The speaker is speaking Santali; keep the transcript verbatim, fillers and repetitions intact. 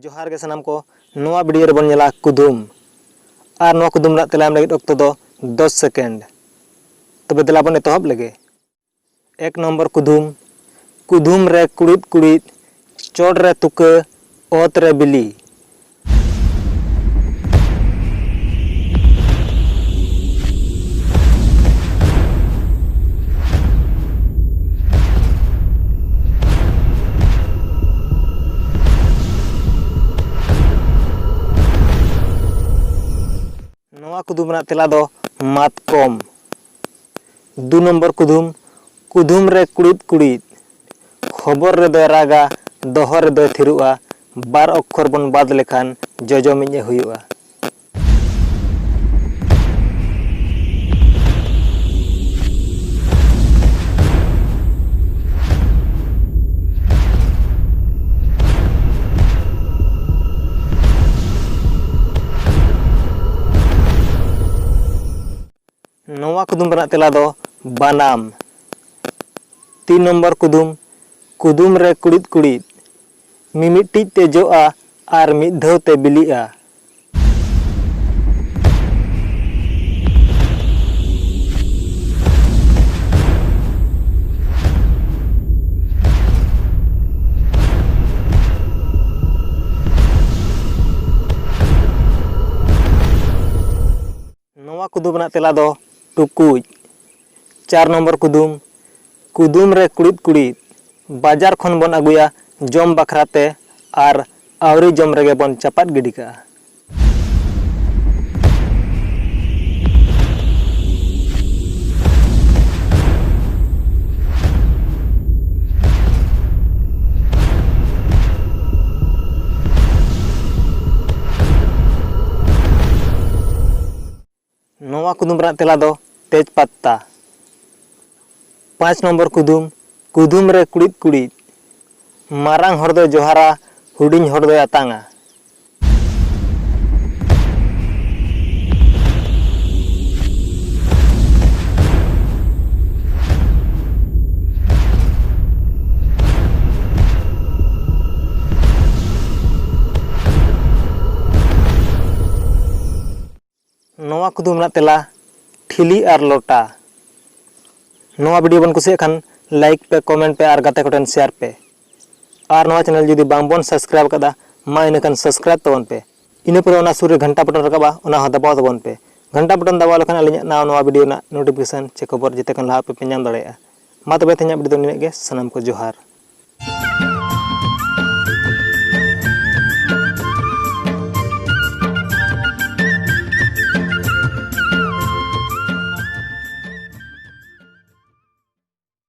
ᱡᱚᱦᱟᱨ ᱜᱮ ᱥᱟᱱᱟᱢ ᱠᱚ, ᱱᱚᱣᱟ video ᱨᱮᱵᱚᱱ ᱧᱮᱞᱟ ᱠᱩᱫᱩᱢ᱾ ᱟᱨ ᱱᱚᱣᱟ ᱠᱩᱫᱩᱢ ᱨᱮᱱᱟᱜ ᱛᱮᱞᱟ ᱮᱢ ᱞᱟᱹᱜᱤᱫ ᱚᱠᱛᱚ ᱫᱚ ᱫᱚᱥ second᱾ ᱛᱚᱵᱮ ᱫᱮᱞᱟ ᱵᱚᱱ ᱮᱛᱚᱦᱚᱵ ᱞᱮᱜᱮ᱾ ᱮᱠ ᱱᱚᱢᱵᱚᱨ ᱠᱩᱫᱩᱢ᱾ ᱠᱩᱫᱩᱢ ᱨᱮ ᱠᱩᱲᱤᱫ ᱠᱩᱲᱤᱫ, ᱪᱚᱴ ᱨᱮ ᱛᱩᱠᱟᱹ, ᱚᱛ ᱨᱮ ᱵᱤᱞᱤ᱾ ᱱᱚᱣᱟ ᱠᱩᱫᱩᱢ ᱨᱮᱱᱟᱜ ᱛᱮᱞᱟ ᱫᱚ ᱢᱟᱛᱠᱚᱢ᱾ ᱫᱩ ᱱᱚᱢᱵᱚᱨ ᱠᱩᱫᱩᱢ᱾ ᱠᱩᱫᱩᱢ ᱨᱮ ᱠᱩᱲᱤᱫ ᱠᱩᱲᱤᱫ, ᱦᱚᱵᱚᱨ ᱨᱮᱫᱚᱭ ᱨᱟᱜᱟ, ᱫᱚᱦᱚ ᱨᱮᱫᱚᱭ ᱛᱷᱤᱨᱚᱜᱼᱟ, ᱵᱟᱨ ᱚᱠᱠᱷᱚᱨ ᱵᱚᱱ ᱵᱟᱫ ᱞᱮᱠᱷᱟᱱ ᱡᱚᱡᱚᱢᱤᱡ ᱮ ᱦᱩᱭᱩᱜᱼᱟ᱾ ᱱᱚᱣᱟ ᱠᱩᱫᱩᱢ ᱨᱮᱱᱟᱜ ᱛᱮᱞᱟ ᱫᱚ ᱵᱟᱱᱟᱢ᱾ ᱛᱤᱱ ᱱᱚᱢᱵᱚᱨ ᱠᱩᱫᱩᱢ᱾ ᱠᱩᱫᱩᱢ ᱨᱮ ᱠᱩᱲᱤᱫ ᱠᱩᱲᱤᱫ, ᱢᱤᱢᱤᱫᱴᱤᱡ ᱛᱮ ᱡᱚᱜᱼᱟ ᱟᱨ ᱢᱤᱫ ᱫᱷᱟᱣ ᱛᱮ ᱵᱤᱞᱤᱜᱼᱟ᱾ ᱱᱚᱣᱟ ᱠᱩᱫᱩᱢ ᱨᱮᱱᱟᱜ ᱛᱮᱞᱟ ᱫᱚ ᱴᱩᱠᱩᱡ᱾ ᱪᱟᱨ ᱱᱚᱢᱵᱚᱨ ᱠᱩᱫᱩᱢ᱾ ᱠᱩᱫᱩᱢ ᱨᱮ ᱠᱩᱲᱤᱫ ᱠᱩᱲᱤᱫ, ᱵᱟᱡᱟᱨ ᱠᱷᱚᱱ ᱵᱚᱱ ᱟᱹᱜᱩᱭᱟ ᱡᱚᱢ ᱵᱟᱠᱷᱨᱟ ᱛᱮ ᱟᱨ ᱟᱹᱣᱨᱤ ᱡᱚᱢ ᱨᱮᱜᱮ ᱵᱚᱱ ᱪᱟᱯᱟᱫ ᱜᱤᱰᱤ ᱠᱟᱜᱼᱟ᱾ ᱱᱚᱣᱟ ᱠᱩᱫᱩᱢ ᱨᱮᱱᱟᱜ ᱛᱮᱞᱟ ᱫᱚ ᱛᱮᱡᱽ ᱯᱟᱛᱟ᱾ ᱯᱟᱸᱪ ᱱᱚᱢᱵᱚᱨ ᱠᱩᱫᱩᱢ᱾ ᱠᱩᱫᱩᱢ ᱨᱮ ᱠᱩᱲᱤᱫ ᱠᱩᱲᱤᱫ, ᱢᱟᱨᱟᱝ ᱦᱚᱲ ᱫᱚᱭ ᱡᱚᱦᱟᱨᱟ, ᱦᱩᱰᱤᱧ ᱦᱚᱲ ᱫᱚᱭ ᱟᱛᱟᱝᱟ᱾ ᱠᱩᱫᱩᱢ ᱨᱮᱱᱟᱜ ᱛᱮᱞᱟ, ᱴᱷᱤᱞᱤ ᱟᱨ ᱞᱚᱴᱟ᱾ ᱱᱚᱣᱟ ᱵᱷᱤᱰᱤᱭᱳ ᱵᱚᱱ ᱠᱩᱥᱤᱭᱟᱜ ᱠᱷᱟᱱ ᱞᱟᱭᱤᱠ ᱯᱮ, ᱠᱚᱢᱮᱱᱴ ᱯᱮ ᱟᱨ ᱜᱟᱛᱮ ᱠᱚᱴᱷᱮᱱ ᱥᱮᱭᱟᱨ ᱯᱮ᱾ ᱟᱨ ᱱᱚᱣᱟ ᱪᱮᱱᱮᱞ ᱡᱩᱫᱤ ᱵᱟᱝ ᱵᱚᱱ ᱥᱟᱵᱥᱠᱨᱟᱭᱤᱵ ᱟᱠᱟᱫᱟ, ᱢᱟ ᱤᱱᱟᱹᱠᱷᱟᱱ ᱥᱟᱵᱥᱠᱨᱟᱭᱤᱵ ᱛᱟᱵᱚᱱ ᱯᱮ᱾ ᱤᱱᱟᱹ ᱯᱚᱨᱮ ᱚᱱᱟ ᱥᱩᱨ ᱨᱮ ᱜᱷᱟᱱᱴᱟ ᱵᱚᱴᱚᱱ ᱨᱟᱠᱟᱵᱼᱟ, ᱚᱱᱟ ᱦᱚᱸ ᱫᱟᱵᱟᱣ ᱛᱟᱵᱚᱱ ᱯᱮ᱾ ᱜᱷᱟᱱᱴᱟ ᱵᱚᱴᱚᱱ ᱫᱟᱵᱟᱣ ᱞᱮᱠᱷᱟᱱ ᱟᱹᱞᱤᱧᱟᱜ ᱱᱟᱣᱟ ᱱᱚᱣᱟ ᱵᱷᱤᱰᱤᱭᱳ ᱨᱮᱱᱟᱜ ᱱᱳᱴᱤᱯᱷᱤᱠᱮᱥᱚᱱ ᱪᱮ ᱠᱷᱚᱵᱚᱨ ᱡᱮᱛᱮ ᱠᱷᱚᱱ ᱞᱟᱦᱟ ᱟᱯᱮ ᱯᱮ ᱧᱟᱢ ᱫᱟᱲᱮᱭᱟᱜᱼᱟ᱾ ᱢᱟ ᱛᱚᱵᱮ ᱛᱮᱦᱮᱧᱟᱜ ᱵᱷᱤᱰᱤᱭᱳ ᱫᱚ ᱱᱤᱱᱟᱹᱜ ᱜᱮ᱾ ᱥᱟᱱᱟᱢ ᱠᱚ ᱡᱚᱦᱟᱨ᱾